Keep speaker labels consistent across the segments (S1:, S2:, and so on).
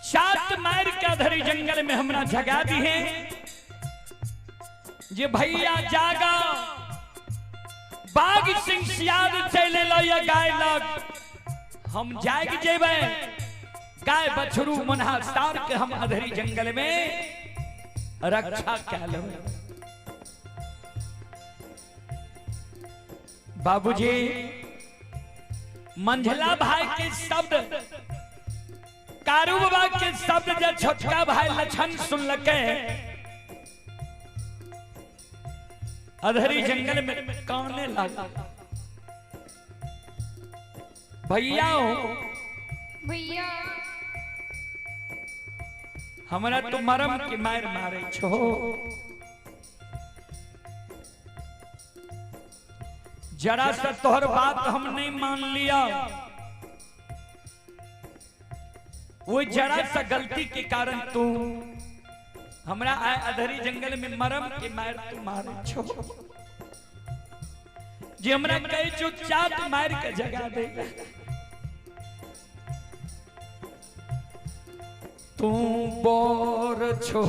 S1: चाट मार के अधरी जंगल में हमरा जगा दी है जे भैया जागा, बाघ सिंह सियार चले लो गाय लग, हम जाग जेबे गाय बछरू मुन्हा सार के हम अधरी जंगल में रक्षा कर लेबै। बाबूजी मंझला भाई के शब्द, कारू बाबा के शब्द जब छोटका भाई लक्षण सुनलके, अधरी जंगल में काने लगा। भैया हो
S2: भैया,
S1: हमरा तो मरम के मार मारे छो। जरा सा तोहर बात हम नहीं मान लिया, वो जरा सा गलती के कारण तू हमरा आए अधरी जंगल में मरम के मार तू मारे छो। जे हमरा कहे छो चाट मार के जगा दे, तू बोर छो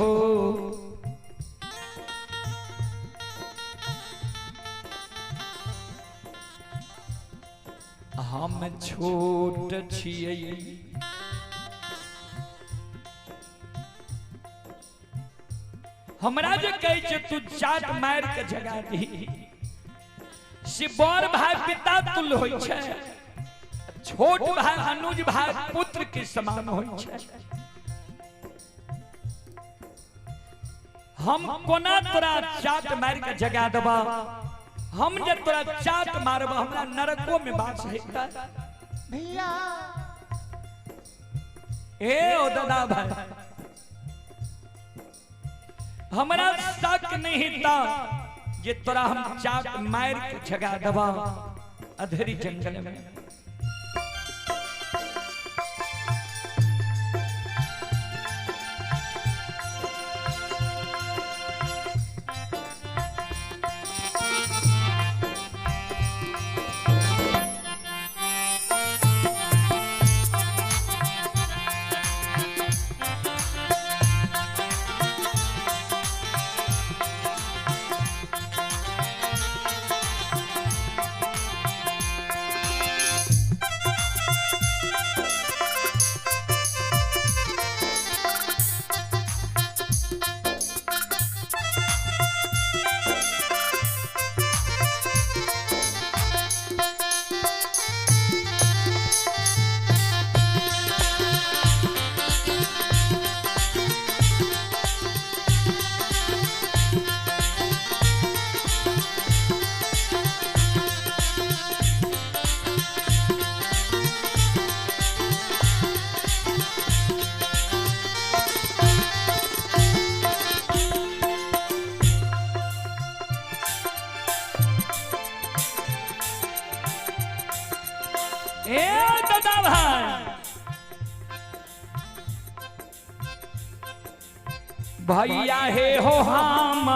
S1: हम छोट छियै, हमरा जे कहै छै तू चाट मार के जगा दी, से बड़ भाई पिता तुल्य होइ छै, छोट भाई अनुज भाई पुत्र के समान होइ छै। हम कोना तोरा चाट मार के जगा देबा, हम जे तोरा चाट मारबा हमरा नरको में बास हेतै।
S2: भैया
S1: ए ओ दादा भाई, हमरा शक नहीं हेता जे तोरा हम चाट मार के जगा देबा अधेरी जंगल में। ए दादा भाई, भैया हे हो हम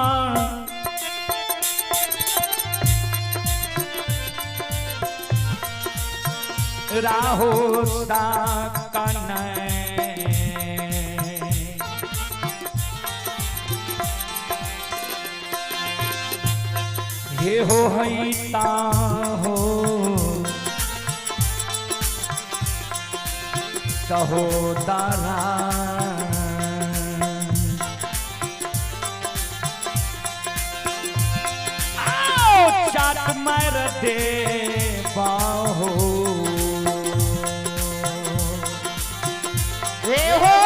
S1: राहो कने, हे हो हैता हो सहोदरा, आओ चाट मार दे बाहो।
S2: हे हो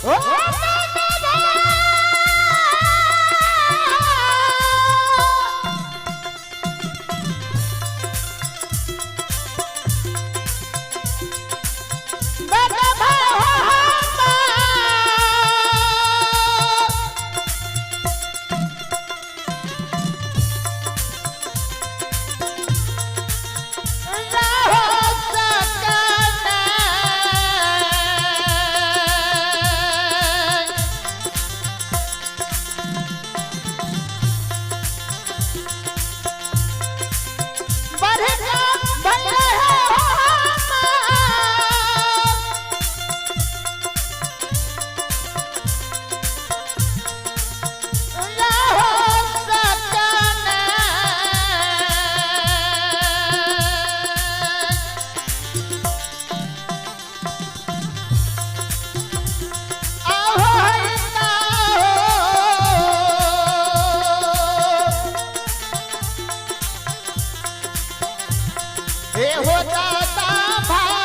S2: ओ दादा।
S3: हे हो दादा भाई।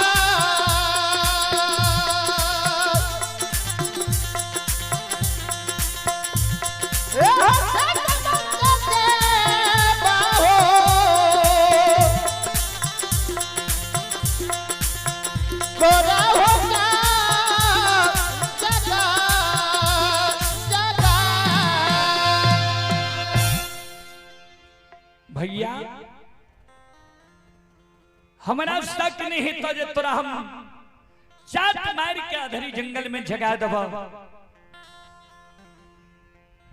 S3: हे हो दादा हो। गोरा हो जा जगा जगा।
S1: भैया हमरा शक नहीं तो जे तोरा हम चाट मार के अधरी जंगल में जगा देब।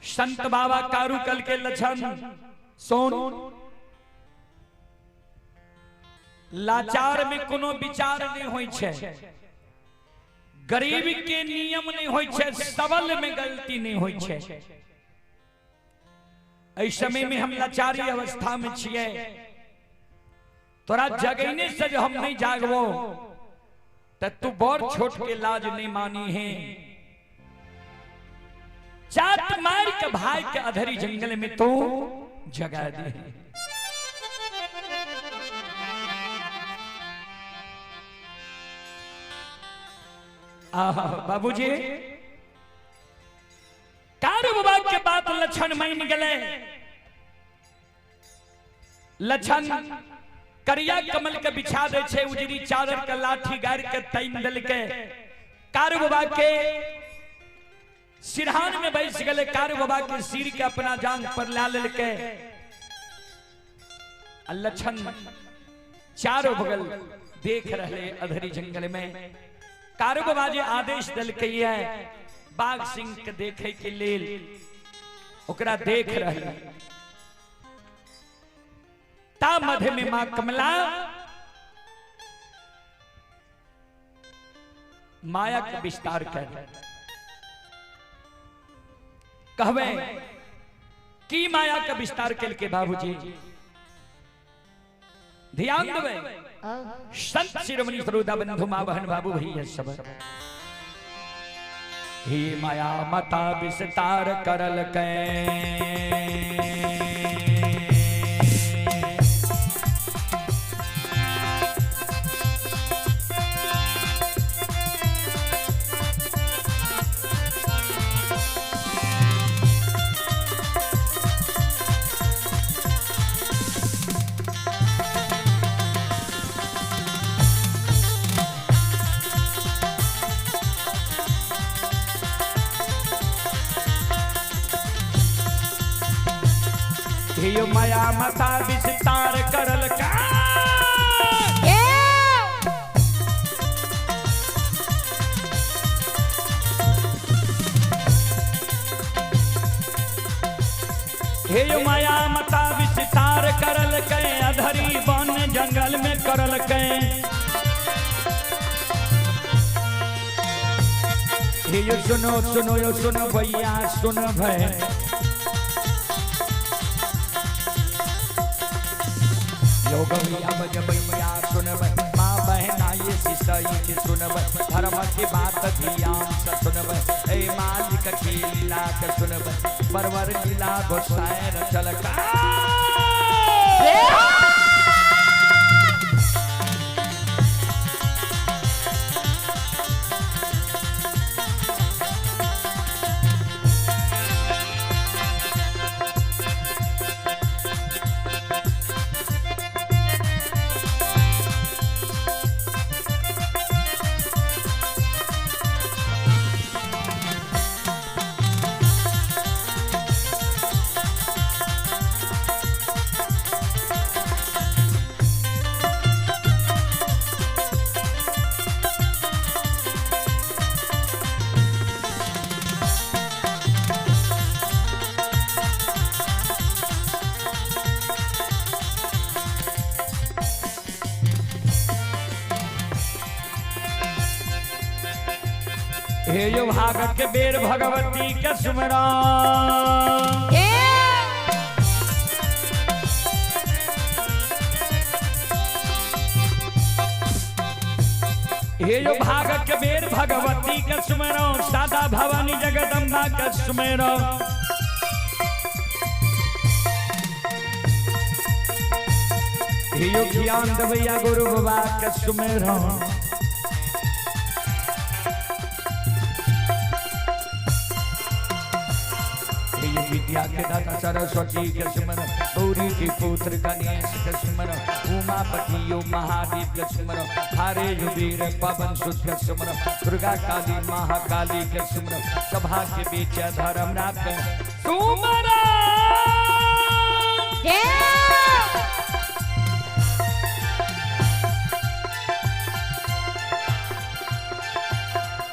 S1: संत बाबा कारू कल के लक्षण सोन लाचार में कोनो विचार नहीं होई छे, गरीब के नियम नहीं होई छे, सबल में गलती नहीं होई छे। एहि समय में हम लाचारी अवस्था में छिए, तोरा जगैने से जो हम नहीं जागबो त तू बड़ छोट के लाज नहीं मानी है। चाट मार के भाई के अधरी जंगल में तो जगा दे। आहा बाबूजी कारू बाबा के बात लक्षण मान गए। लक्षण करिया कमल के बिछा दे छे, उजरी चादर के लाठी गाड़ के तैन दल के कारू बाबा के सिरहान में बैस गए। कारू बाबा के सिर के अपना जांग पर ला लेलके। लक्षण चारों बगल देख रहे अधरी जंगल में। कारू बाबा जे आदेश दिलके है बाघ सिंह के देखे के लेल, ओकरा देख रहे। ता मध्य में मां कमला माया के विस्तार कर कहवे की माया के विस्तार के बाबूजी ध्यान देवे। संत शिरोमणि सरोदा बंधु मां बहन बाबू भैया सब हे माया माता विस्तार करल कै। हे माया माता विस्तार करल का। हे माया माता विस्तार करल के अधरी वन जंगल में करल के। हे सुनो सुनो यो सुनो भैया सुन भय गैया बजबैया सुनबै माँ बहना ये सिसई के सुनबै धर्म के बात ध्यान से सुनबै ए मालिक के लीला के सुनबै बरबर लीला गोसाई रचल का। हे यो भाग के बेर भगवती के सुमरा। हे यो भाग के बेर भगवती के सुमरो सादा भवानी जगदम्बा के सुमरो। यो ज्ञान दवैया गुरु बाबा के सुमेरा। विद्या के दाता सरस्वती के सुमर, गौरी के पुत्र गणेश के सुमर, उमापति यो महादेव के सुमर, हरे वीर पवन सुत के सुमर, दुर्गा काली महाकाली के सुमर, सभा के बीच धर्मनाथ के सुमर।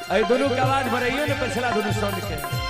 S1: अरे दोनों के आवाज भराइयो ने पिछला दोनों साउंड के।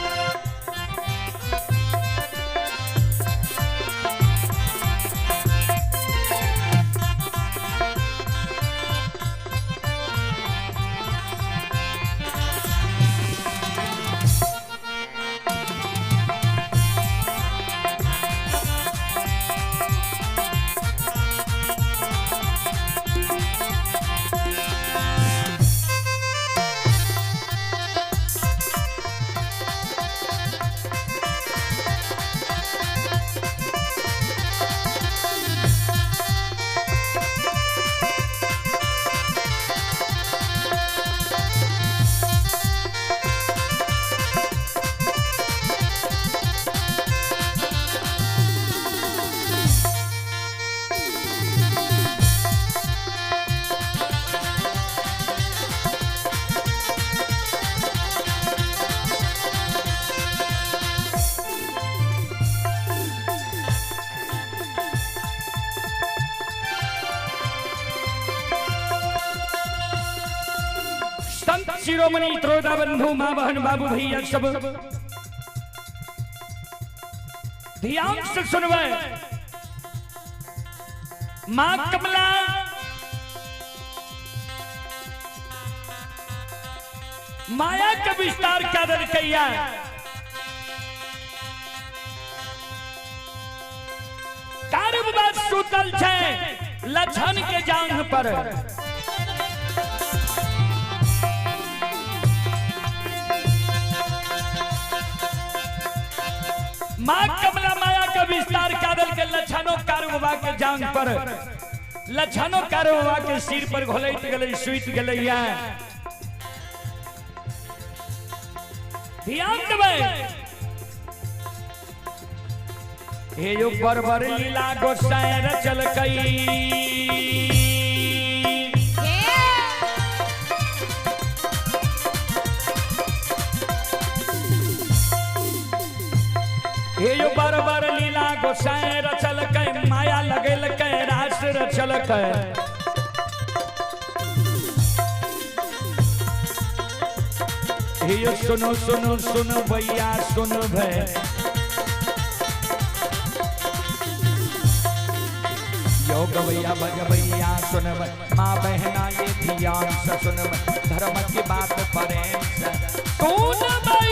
S1: शिरोमणि त्रोदा बंधु माँ बहन बाबू भैया सब ध्यान से सुनवे। माँ कमला माया का विस्तार कर कैया, कारोबार सुतल छे लछन के जांघ पर। माँ कमला माया का विस्तार कादल के लछनों कारोबा के जांग पर, लछनों कारोबा के सिर पर घोलैत गेलै सुति गेलै। ध्यान देबै हे यो बरबर लीला गोसाई रचलकै, हे यो बरबर लीला गोसाई रचलकै, माया लगेलकै रास रचलकै। हे यो सुनो सुनो सुनो भैया सुनो भै, यो गवैया बजबैया सुनबै, माँ बहना ये ध्यान से सुनबै, धर्म की बात प्रेम से सुनबै।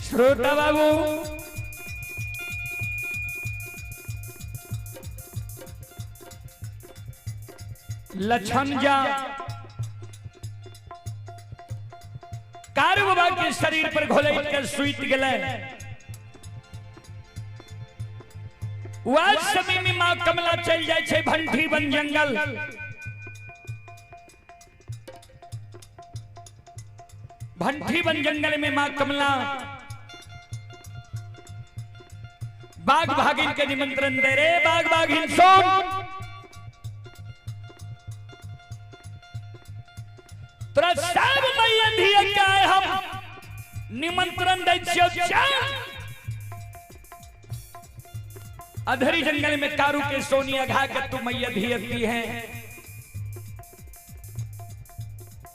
S1: श्रोता बाबू लक्षण जा कारू बाबा के शरीर पर घोलैत के सुति गेलै। वह समय में माँ कमला चल जाए छे भंठी बन जंगल। भंठी बन जंगल में माँ कमला बाघ भागिन के निमंत्रण दे रे बाघ बाघिन सुन, तोरा सब मैया धिया के हम निमंत्रण दै छियौ, चल। अधरी जंगल में कारू के सोनी अघा के तू मैया धियती है।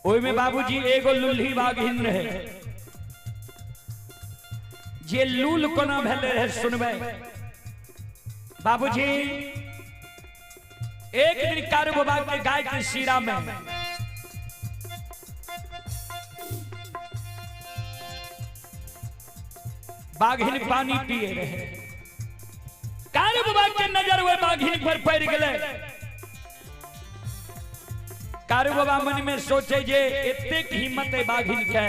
S1: ओई में बाबूजी एगो लुल्ही बाघिन रहे जे लूल कोना भेले रहे सुनबे बाबूजी। एक दिन कारू बाबा के गाय के सीरा में बाघिन पानी पिए रहे। कारू बाबा के नजर हुए बाघिन पर पड़ गए। कारू बाबा मन में सोचे जे एतेक हिम्मत है बाघिन के,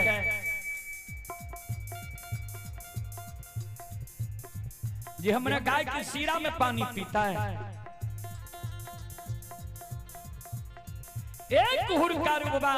S1: जे हमरा गाय के सीरा में पानी पीता है। एक हुर कारू बाबा